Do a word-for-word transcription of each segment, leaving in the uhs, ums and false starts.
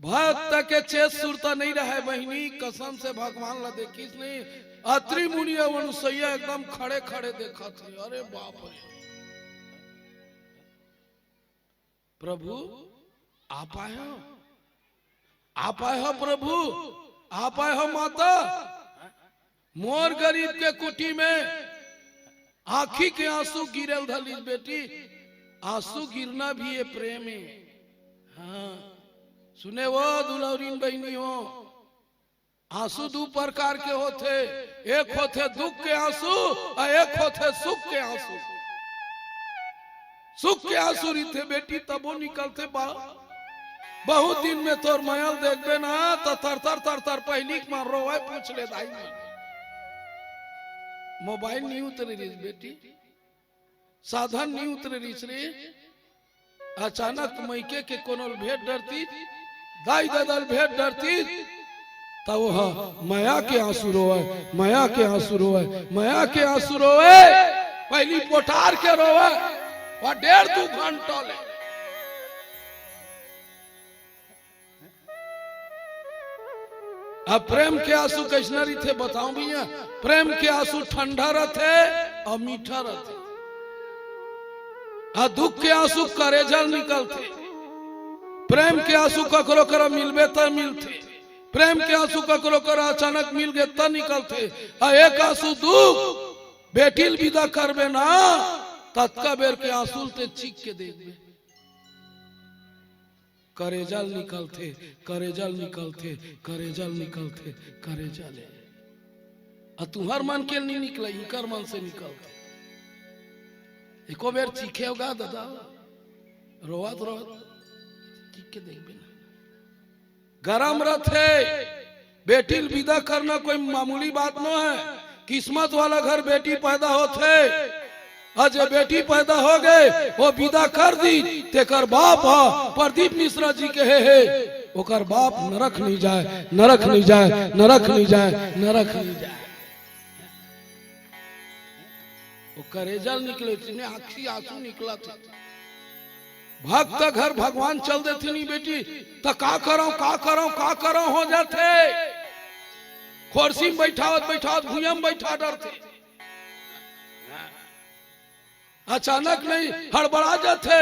भक्त के चेत सुरता नहीं रहे बहिनी, कसम से भगवान ला देखिस नहीं। अत्रि मुनि अउ अनुसैया एकदम खड़े खड़े देखत हे। अरे बाप रे, प्रभु आप आए हो, आप आए हो प्रभु, आप आए हो माता। मोर गरीब के कुटी में आँखी के आंसू गिरल धलिस बेटी। आंसू गिरना भी ये प्रेम हे। हाँ, सुने वो दुलौरिन बहिनी हो, आंसू दू प्रकार के होथे, एक होथे दुख के आंसू अउ एक होथे सुख के आंसू। सुख के आंसू रहिथे बेटी, तबो निकलथे बा। बहुत दिन में तोर मया ल देखबे ना, त थर थर थर थर पहिली के मन रोवय, पूछ ले दाई मन। मोबाइल नहीं उतरे रहिस बेटी, साधन नहीं उतरे रहिस रे। अचानक मइके के कोनो ल भेंट डरतिस, दाई ददा ल भेंट डरतिस, त वो ह मया के आंसू रोवय, मया के आंसू रोवय, मया के आंसू रोवय। पहिली पोटार के रोवय, वो डेढ़ दू घंटा ले। अब प्रेम के आंसू कइसना रहिथे बताओ भैया। प्रेम के आंसू ठंडा रहिथे अउ मीठा रहिथे। अउ दुख के आंसू करेजा ले निकलथे। प्रेम के आंसू ककरो करा मिलबे त मिलथे, प्रेम के आंसू ककरो करा अचानक मिल गे त निकलथे। अउ एक आंसू दुख, बेटी ल बिदा करबे ना, ततका बेर के आंसू ल ते चीख के देखबे। करेजा ले निकलथे, करेजा ले निकलथे, करेजा ले निकलथे, करेजा ले। अउ तुंहर मन के नहीं निकला, इंकर मन से निकलथे। एको बेर चीखे होगा ददा, रोवत रोवत चीख के देखबे ना। गरम रथे। बेटी ल बिदा करना कोई मामूली बात नो हे। किस्मत वाला घर बेटी पैदा होथे, अउ जे बेटी पैदा हो गे, वो बिदा कर दी, तेकर बाप ह प्रदीप मिश्रा जी कहे हे, ओकर बाप नरक नहीं जाय, नरक नहीं जाय, नरक नहीं जाय, नरक नहीं जाय। वो करेजा ले निकले, तिने आँखी आंसू निकलथे। भक्त घर भगवान चल देथे नहीं बेटी, त का करंव, का करंव, का करंव हो जाथे। खोरसी में बैठावत बैठावत भुइयां में बैठा डरथे। अचानक नहीं हड़बड़ा जाथे।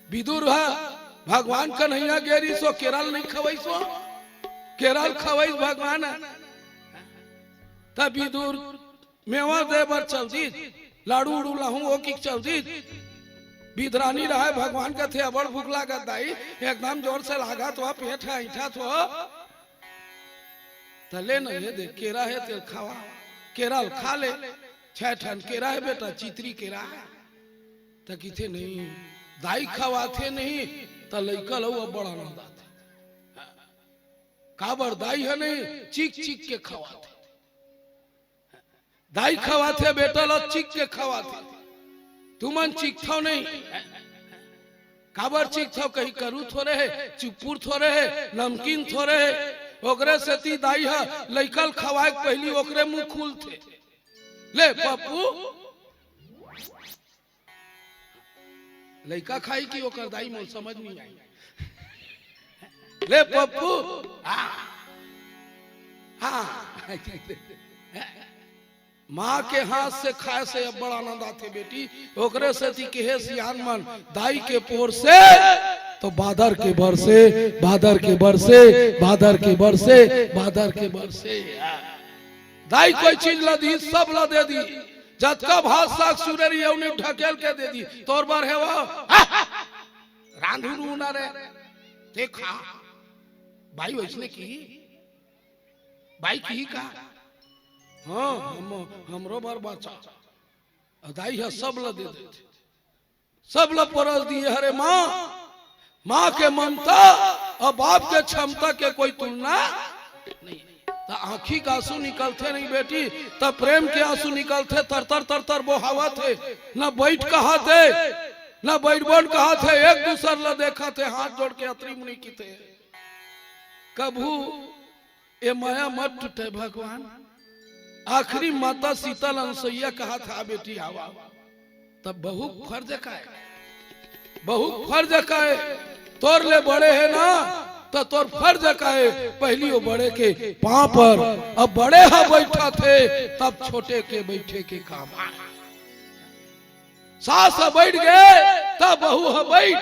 विदुर ह भगवान कन्हैया गे रिहिस, केरा ल नहीं खवइस, केरा ल खवइस भगवान। त विदुर मेवा दे बर चल दिस, लाड़ू उड़ू लाहूं ओ कहिके चल दिस। बिदरानी रहय, भगवान कथे अब्बड़ भूख लागत दाई, एकदम जोर से लागत हे, पेट ह अइंठत हे। त ले न, ये दे केरा हे, तेला खवा, केरा ल खा ले। छै ठन केरा हे बेटा, चितरी केरा हे। त कहिथे नहीं, दाई खवाथे नहीं, त लइका ल अब्बड़ आनंद आथे। काबर दाई ह नहीं, चीख चीख के खवाथे। दाई खवाथे, बेटा ल चीख के खवाथे। तुमन चीखथव नहीं, काबर चीखथव? कहीं करू थोरे हे, चुपुर थोरे हे, नमकीन थोरे हे। ओकरे सेती दाई ह लइका ल खवाय के पहिली ओकरे मुंह खुलथे। ले पप्पू, लइका खाई कि ओकर दाई, मोला समझ नहीं आई। ले पप्पू, हाँ, हाँ। माँ के हाथ से खाय से अब्बड़ आनंद आथे बेटी। ओकरे सेती केहे सियान मन, दाई के पोर से तो बादर के बरसे, बादर के बरसे, बादर के बरसे, बादर के बरसे। दाई कोई चीज ला दिस, सब ला दे दिस। जतका भात साग सुरे रहिस, ओला ढकेल के दे दिस। तोर बर हे वो। रांधू नू ना रे, ते खा। बाई वइसने किही, बाई किही का? हाँ, हम, हमरो बर बचा। अउ दाई ह सब ला दे देथे। सब ला परस दिए हरे माँ। माँ के ममता अउ बाप के क्षमता के कोई तुलना नहीं। त आँखी के आंसू निकलथे नहीं बेटी, त प्रेम के आंसू निकलथे, तर तर तर तर बोहावत हे। न बैठ कहत हे, न बैठ बन कहत हे, एक दूसर ला देखत हे, हाथ जोड़ के अत्रि मुनि कहिथे, कभू ए मया मत टूटे भगवान। आखिरी माता सीता ल अनुसैया कहत हे, बेटी आवा। तब बहू फर्ज का हे, बहू फर्ज का हे, तोर ले बड़े हे ना, त तोर फर्ज का हे, पहिली वो बड़े के पांव पर, अब बड़े ह बइठथे, तब छोटे के बइठे के काम आय। सास ह बइठ गे, तब बहू ह बइठ।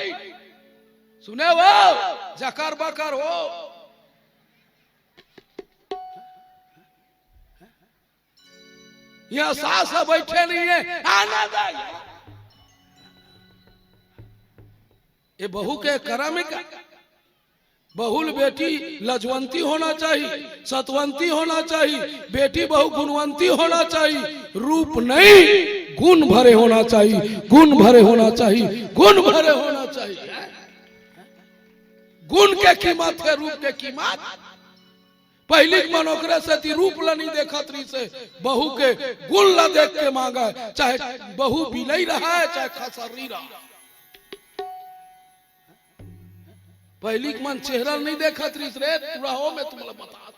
सुने वो, जकर बकर वो। इहां सास ह बइठे नइ हे, आने दे। ये बहू के करम हे का? बहू ल बेटी लजवंती होना चाही, सतवंती होना चाही, बेटी बहू गुणवंती होना चाही। रूप नहीं, गुण भरे होना चाही, गुण भरे होना चाही, गुण भरे होना चाही। गुण के कीमत हे, रूप के कीमत। पहिली के मन ओकरे सेती रूप ल नइ देखत रहिस हे, बहू के गुण ल देख के मांगय, चाहे बहू बिलई रहय, चाहे खसर्री रहय। पहिली के मन चेहरा ल नइ देखत रहिस रे, टुरा हो, मैं तुमला बता।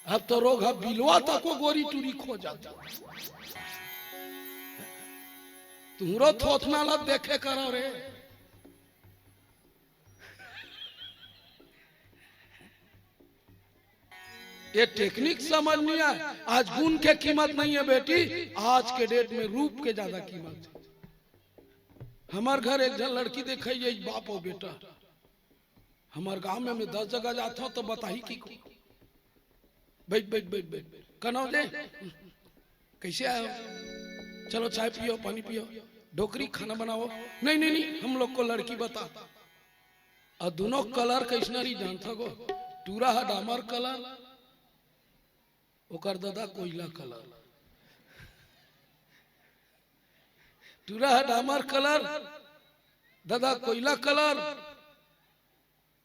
अब तो रोग ह बिलवा तको गोरी टुरी खोजथे। तुंहरो थोथना ल देखे करो रे। ये टेक्निक समझ नइ आय। आज गुण के कीमत नइ हे बेटी, आज के डेट में रूप के जादा कीमत हे। हमर घर एक झन लड़की देखई, ये बाप अउ बेटा। हमर गांव में मैं दस जगह जाथंव त बताही कि को, बइठ, बइठ, बइठ, बइठ। कनव ले? कइसे आय हो? चलो चाय पियो, पानी पियो, डोकरी खाना बनाओ। नहीं, नहीं, नहीं, हम लोग को लड़की बता। अउ दुनों कलर कइसना रही जानथव गो? टूरा ह डामर कलर, ओकर ददा कोइला कलर। टूरा ह डामर कलर, ददा कोइला कलर।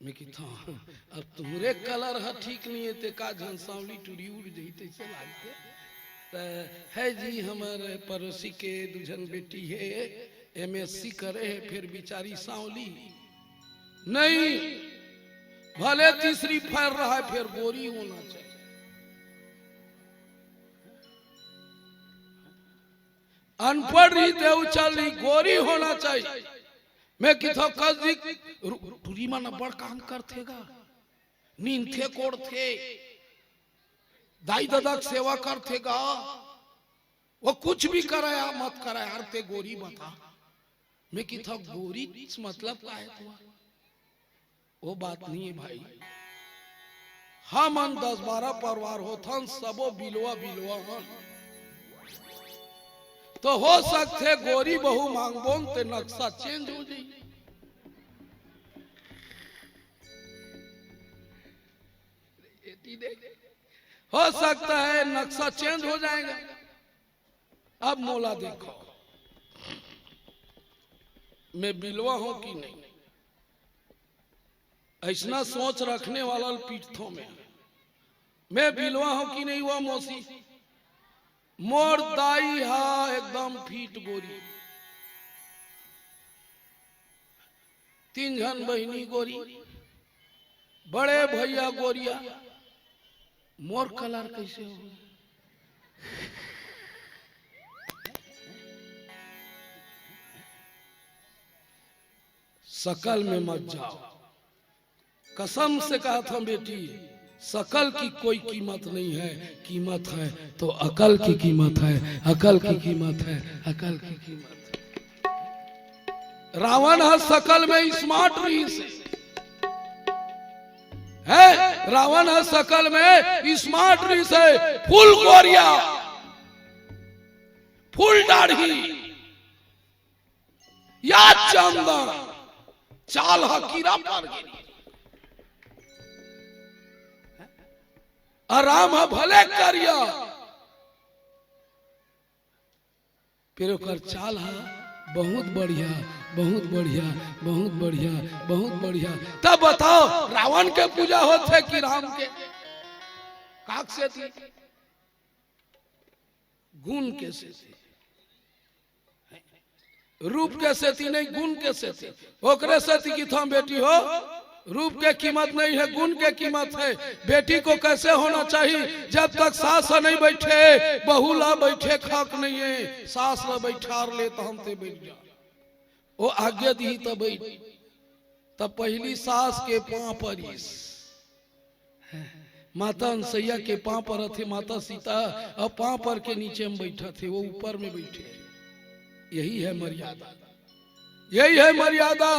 मैं किथंव, अब तुंहरे कलर ह ठीक नइ हे, ते का झन सांवली टुरी उड़ जही तइसे लागथे। त हे जी, हमर पड़ोसी के दू झन बेटी हे, एमएससी करे हे, फेर बिचारी सांवली। नहीं, भले तीसरी फेल रहय, फेर गोरी होना चाही। अनपढ़ रही ते अउ चल रही, गोरी होना चाही। मैं किथंव कस जी, रु-, टुरी मन अब्बड़ काम करथे गा, नींदथे कोड़थे, दाई ददा के सेवा करथे गा, वो कुछ भी करय या मत करय, अरे ते गोरी बता। मैं किथंव गोरी के मतलब का हे तुंहर? वो बात नइ हे भाई। हमन दस बारह परिवार होथन, सबो बिलवा बिलवा हन। तो हो सकथे गोरी बहू मांगबोन ते नक्शा चेंज हो जाही। हो सकता है नक्शा चेंज हो जाएगा। अब मोला देखो, मैं बिलवा हंव कि नहीं? अइसना सोच रखने वाला ल पीटथंव मैं। मैं बिलवा हंव कि नहीं वो मौसी? मोर दाई हा एकदम फिट गोरी, तीन झन बहिनी गोरी, बड़े भैया गोरिया, मोर कलर कइसे हो? सकल में मत जाओ, कसम से कहत हंव बेटी, सकल की कोई कीमत नहीं है, कीमत है तो अकल की कीमत है, अकल की कीमत है, अकल की कीमत है। रावण ह सकल में स्मार्ट रहिस हे, रावण ह सकल में स्मार्ट रहिस हे, फुल गोरिया, फुल दाढ़ी, या चंदन, चाल ह कीरा पर गे। अउ राम ह भले करिया, फेर ओकर चाल ह बहुत बढ़िया, बहुत बढ़िया, बहुत बढ़िया, बहुत बढ़िया। तब बताओ, रावण के पूजा होथे कि राम के? काक सेती? गुण के सेती। रूप के सेती नहीं, गुण के सेती। ओकरे सेती किथंव बेटी हो, रूप के कीमत नहीं है, गुण के कीमत है। बेटी को कैसे होना चाहिए? जब तक सास नहीं बैठे, बहू ला बैठे खाक नहीं है। सास ला बैठार ले त हम ते बैठ जा, वो आज्ञा दी त बैठ। त पहिली सास के पांव परिस। माता अनसैया के पांव परत हे, माता सीता, अउ पांव पर के नीचे म बइठत हे, वो ऊपर में बइठे। यही है मर्यादा, यही है मर्यादा।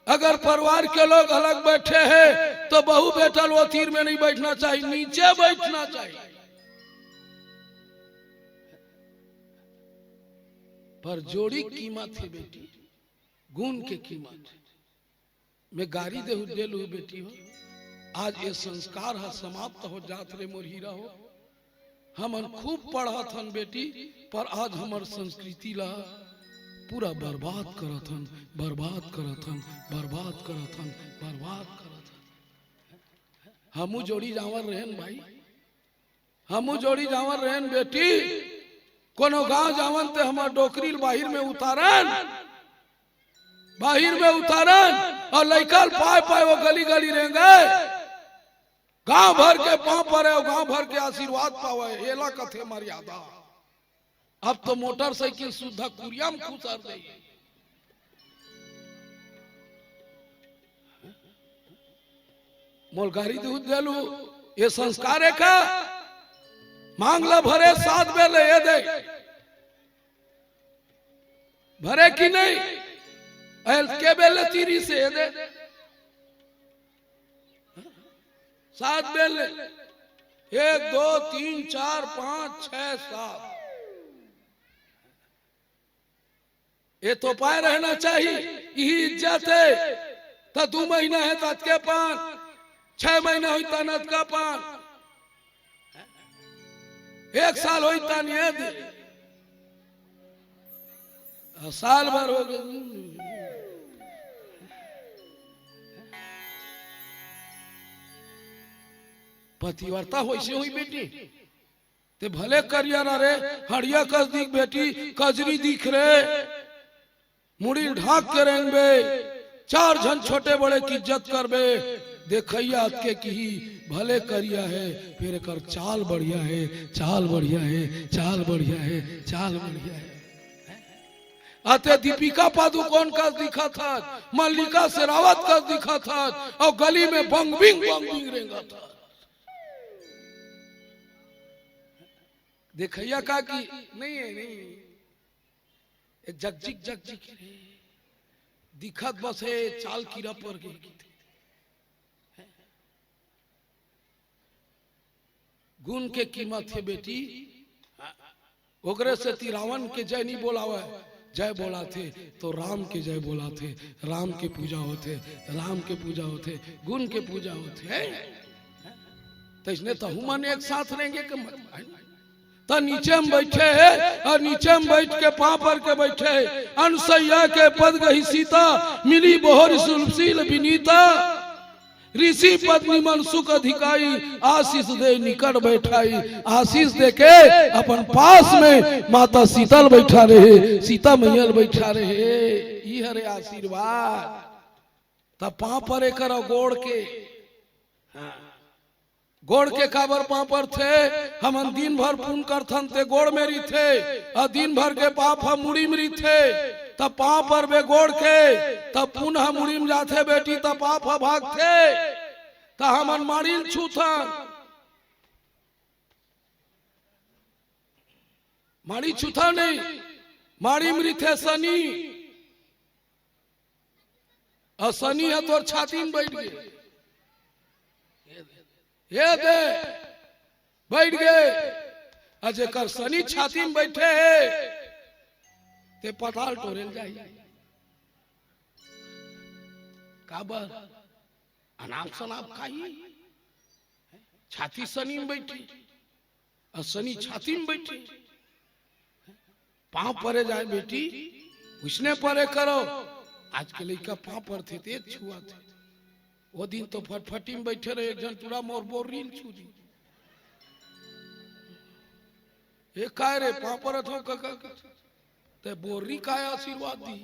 अगर परिवार के लोग अलग बइठे हे, त बहू बेटा ल वो तीर में नहीं बइठना चाहिए, नीचे बइठना चाहिए। पर जोड़ी कीमत हे बेटी, गुण के कीमत। मैं गारी देहू, दे लूँ बेटी हो, आज ये संस्कार ह समाप्त हो जात रे मोर हीरा हो। हमन खूब पढ़त हन बेटी, पर आज हमर संस्कृति ला पूरा बर्बाद करत हन, बर्बाद करत हन, बर्बाद करत हन, बर्बाद करत हन। हमू जोड़ी जांवर रहेन भाई, हमू जोड़ी जांवर रहेन बेटी, कोनो गांव जावन ते हमर डोकरी ल बाहिर में उतारन, बाहिर में उतारन, अउ लइका ल पाय पाय वो गली गली रेंगे, गांव भर के पांव परे अउ गांव भर के आशीर्वाद पावे, एला कथे मर्यादा। अब तो मोटरसाइकिल सुद्धा कुरिया म खुसर दे। मोल गारी दूध देलू, ये संस्कार है का? मांग ला भरे सात बेले ये दे, भरे कि नहीं? अल के बेले तीरी से ये दे, सात बेले, एक, दो, तीन, चार, पांच, छह, सात। ये तो पाए रहना चाहिए, यही इज्जत है। त दू महीना है त अतके पान, छह महीना होई त अतका पान, एक साल होई त नियत, आ, साल भर हो गए। पतिव्रता होइसे होई बेटी, ते भले करिया ना रे, हड़िया कस दिख बेटी, कजरी दिख रे, मुड़ी ढाक के रेंगबे, चार झन छोटे बड़े की इज्जत करबे। देखइया अतके किही, भले करिया है, फिर एकर चाल बढ़िया है, चाल बढ़िया है, चाल बढ़िया है, चाल बढ़िया है। अते दीपिका पादुकोण कस दिखत हस, मल्लिका शेरावत कस दिखत हस, अउ गली में बंगबिंग बंगबिंग रेंगत हस। देखइया का कि नहीं है, नहीं। ए जगजिग जगजिग रे, दिखत बस हे, चाल कीरा पर गे। गुण के कीमत हे बेटी। ओकरे सेती रावण के जय नहीं बोलावे, जय बोलाथे तो राम के जय बोलाथे, राम के पूजा होथे, राम के पूजा होथे, गुण के पूजा होथे। तइसने तहू मन एक साथ रेंगे के मत। त नीचे में बइठे हे अउ नीचे में बइठ के पांव पर के बइठे हे। अनसैया के पद गही सीता, मिली बहुरि सुलभ शील बिनीता। ऋषि पत्नी मन सुख अधिकाई, आशीष दे निकट बैठाई। आशीष दे के अपन पास में माता सीता ल बइठा रहे, सीता मैया ल बइठा रहे। ई हरे आशीर्वाद। त पांव परे करो गोड़ के। हाँ। गोड़ के काबर पांव परथे? हमन दिन भर पुन करथन ते गोड़ में रहिथे, अउ दिन भर के पाप ह मुड़ी में रहिथे। त पांव परबे गोड़ के, त पुन ह मुड़ी में जाथे बेटी, त पाप ह भागथे। त हमन माड़ी ल छूथन, माड़ी छूथन नहीं, माड़ी में रहिथे सनी, अउ सनी ह तोर छाती में बइठ गे। ये दे, बइठ गे। अउ जेकर सनी छाती में बइठे हे, ते पताल टोरे ल जाही। काबर? अनाप शनाप खाही। छाती सनी में बइठे, अउ सनी छाती में बइठे। पांव परे जाय बेटी, ओइसने परे करो। आज के लइका पांव परथे ते छुआथे। वो दिन तो फटफटी में बइठे रहे, एक झन टूरा मोर बोर्री ल छू दी। ए काय रे, पांव परत हो कका? ते बोर्री काय आशीर्वाद दी?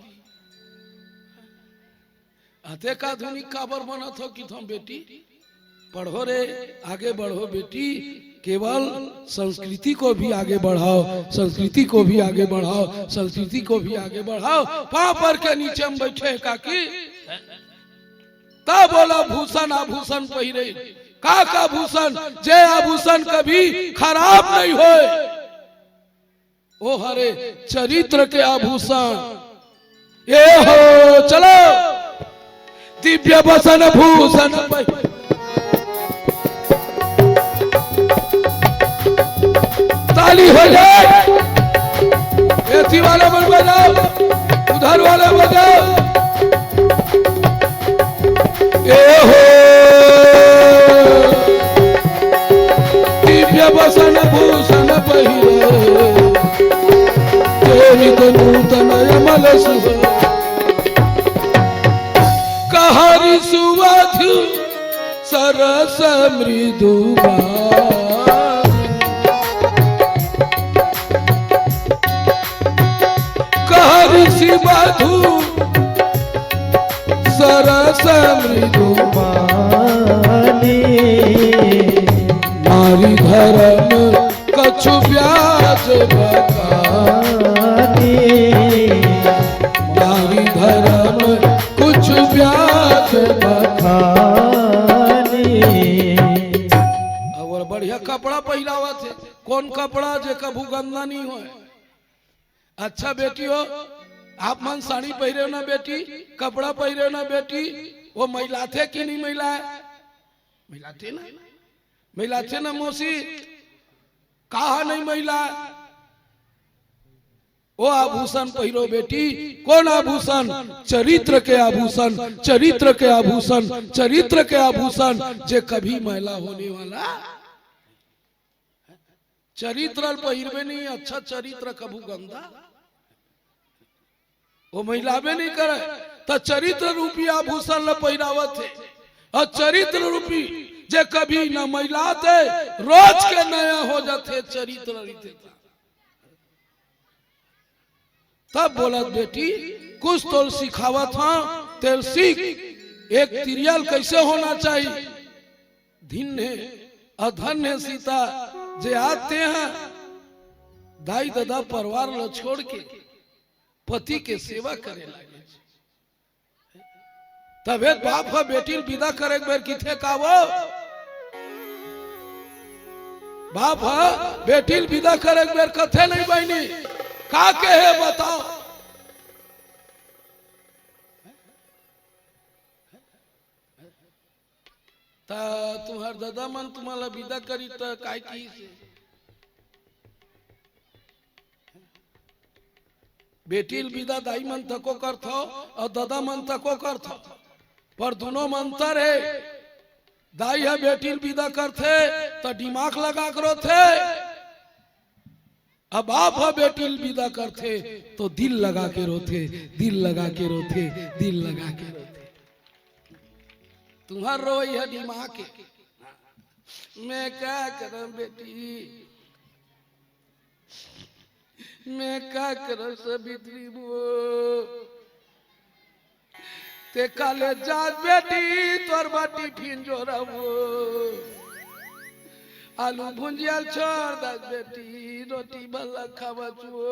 अतेक आधुनिक काबर बनत हो कि थम बेटी? पढ़ो रे, आगे बढ़ो बेटी, केवल संस्कृति को भी आगे बढ़ाओ, संस्कृति को भी आगे बढ़ाओ, संस्कृति को भी आगे बढ़ाओ। पांव पर के नीचे में बइठे हे काकी, तब ओला भूषण आभूषण पहिरे। का का भूषण? जे आभूषण कभी खराब नहीं होय, ओ हरे चरित्र के आभूषण। ए हो, चलो, दिव्य वसन भूषण पहि-, ताली हो जाए। एसी वाले मन बजाओ, उधर वाले बजाओ। ए हो, दिव्य वसन भूषण पहिरे, तेहित नूतन अमल सुह। कहरि सुवधु सरस मृदु बानी। कहरि सुवधु सरस मृदु बानी। नारी धर्म कछु ब्याज बखानी। नारी धर्म कुछ ब्याज बखानी। अउ बढ़िया कपड़ा पहिरावत हे। कौन कपड़ा जे कभू गंदा नहीं होय? अच्छा बेटी हो, आप मन साड़ी पहिरे हो ना बेटी, कपड़ा पहिरे हो ना बेटी, वो मैलाथे कि नहीं मैलाय? मैलाथे ना, मैलाथे ना मौसी, कहा नहीं मैलाय? ओ आभूषण पहिरो बेटी। कौन आभूषण? चरित्र के आभूषण, चरित्र के आभूषण, चरित्र के आभूषण, जे कभी मैला होने वाला। चरित्र ल पहिरबे नहीं, अच्छा चरित्र कभू गंदा, वो मैलाबे नहीं करे, त चरित्र रूपी आभूषण ल पहिरावत हे। अउ चरित्र रूपी जे कभी न मैलात हे, रोज के नया हो जाथे चरित्र रीति। तब बोलत, बेटी, कुछ तोल सिखावत हंव, तेल सीख, एक तिरिया ल कइसे होना चाहिए। धन्य हे, अधन्य हे सीता, जे आज तेंहा दाई ददा परिवार ल छोड़ के पति के सेवा करे लागे। तभे बाप ह बेटी ल बिदा करे के बेर किथे का वो? बाप ह बेटी ल बिदा करे के बेर कथे नहीं बहिनी? का कहे बताओ? त तुम्हर ददा मन तुम्हला बिदा करी त काय किहिस? बेटी ल बिदा दाई मन तको करथव अउ ददा मन तको करथव, पर दुनों म अंतर हे। दाई ह बेटी ल बिदा करथे त दिमाग लगा के रोथे, अब बाप ह बेटी ल बिदा करथे तो दिल लगा के रोथे, दिल लगा के रोथे, दिल लगा के रोथे। तुम्हर रोई ह दिमाग के। मैं का करम बेटी, मैं का करम सावित्री वो। ते काले जात बेटी तोर बर टिफिन जोरबो। आलू भुंजिया ल छोड़ दस बेटी, रोटी भला खावच वो।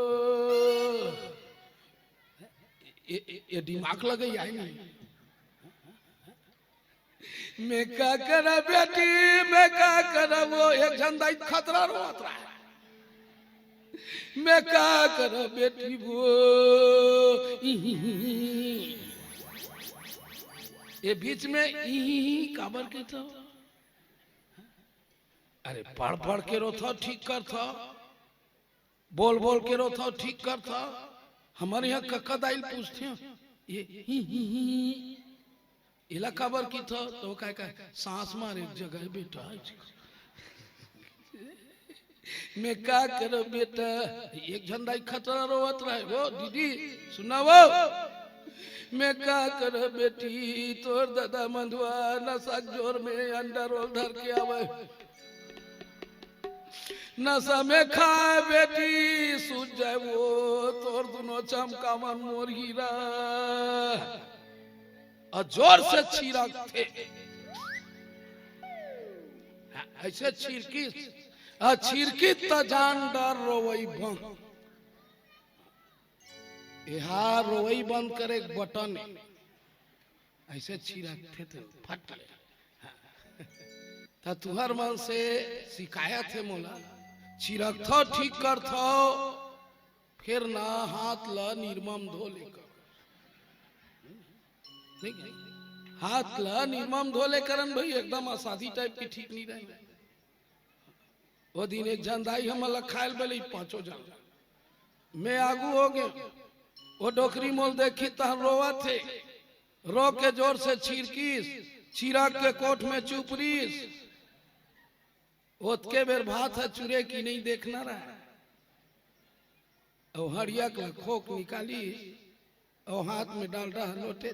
ए, ए, ए दिमाग लगे आय नहीं। मैं का करब बेटी, मैं का करब वो, एक झन दाई खतरा रोवत रहा। मैं का करब बेटी वो, इही। ये बीच में इही काबर के तो? अरे पढ़ पढ़ के रोथव, ठीक करथव। बोल बोल के रोथव, ठीक करथव। हमर इहाँ कक्का दाई ल पूछथें, ये ही, ही, ही, ही, एला काबर किथव? तो वो कहे, कहे, "सांस मारे के जगह हे बेटा।" मैं का करव बेटा, एक झन दाई खतरा रोवत रहे, "वो दीदी, सुना वो, मैं का करव बेटी, तोर ददा मंधवा नशा के जोर में अंडा रोल धर के आवे।" नशा में खाय बेटी, सूझ जाय वो, तोर दुनों चमका मन मोर हीरा। अउ जोर से छीरकथे। हाँ, अइसे छीरकिस, अउ छीरकिस त जान डर रोवई बंद। एहा रोवई बंद करे के बटन ए। ऐसे छिरकथे तो फट ले। त तुहर मन से शिकायत हे मोला, छिरकथो ठीक करथो, फेर ना हाथ ल निरमम धो ले कर। नहीं, हाथ ल निरमम धो ले करन भाई, एकदम असादी टाइप के ठीक नहीं रहे। वो दिन एक झन दाई हमन ला खाए ल बोले, पांचों झन। मैं आगू हो गए, वो डोकरी मोल देखी तहन रोवत हे, रो के जोर से छीरकिस, छिरक के कोठ में चुप रिस। ओतके बेर भात ह चुरे कि नहीं देखना रहा। अउ हड़िया के खोक निकाली, अउ हाथ में डाल रहा लोटे,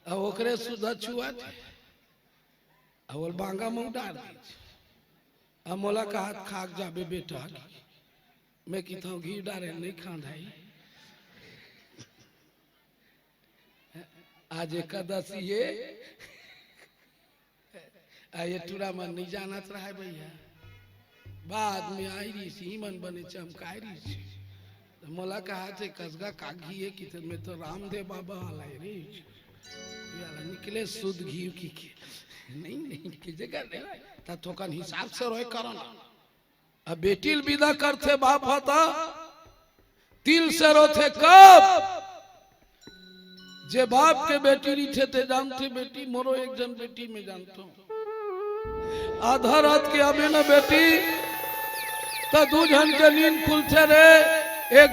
अउ ओकरे सुधा छुआ थे, अउ ओल बांगा मुंह डाल दी। अब मोला कहा खाक जाबे बेटा, मैं किथों घी डारे नहीं खांधाई। आज एकादशी हे। आ ये टूरा मन नहीं जानत रहा भैया, बाद में आई रही सी मन बने चमकाए रही सी। तो मोला कहा थे कसगा का घी हे कि तो मैं तो रामदेव बाबा वाला हे रे। ये वाला निकले शुद्ध घी की, की। नहीं नहीं की जगह नहीं। ता थोकन हिसाब से रोए करो ना। अब बेटी ल विदा करथे बाप ह त तिल से रोथे कब? जे बाप के बेटी रहिथे ते जानथे बेटी, मोरो एक झन बेटी में जानथों। आधा रात के आबे न बेटी, त दू झन के नींद खुलथे रे। एक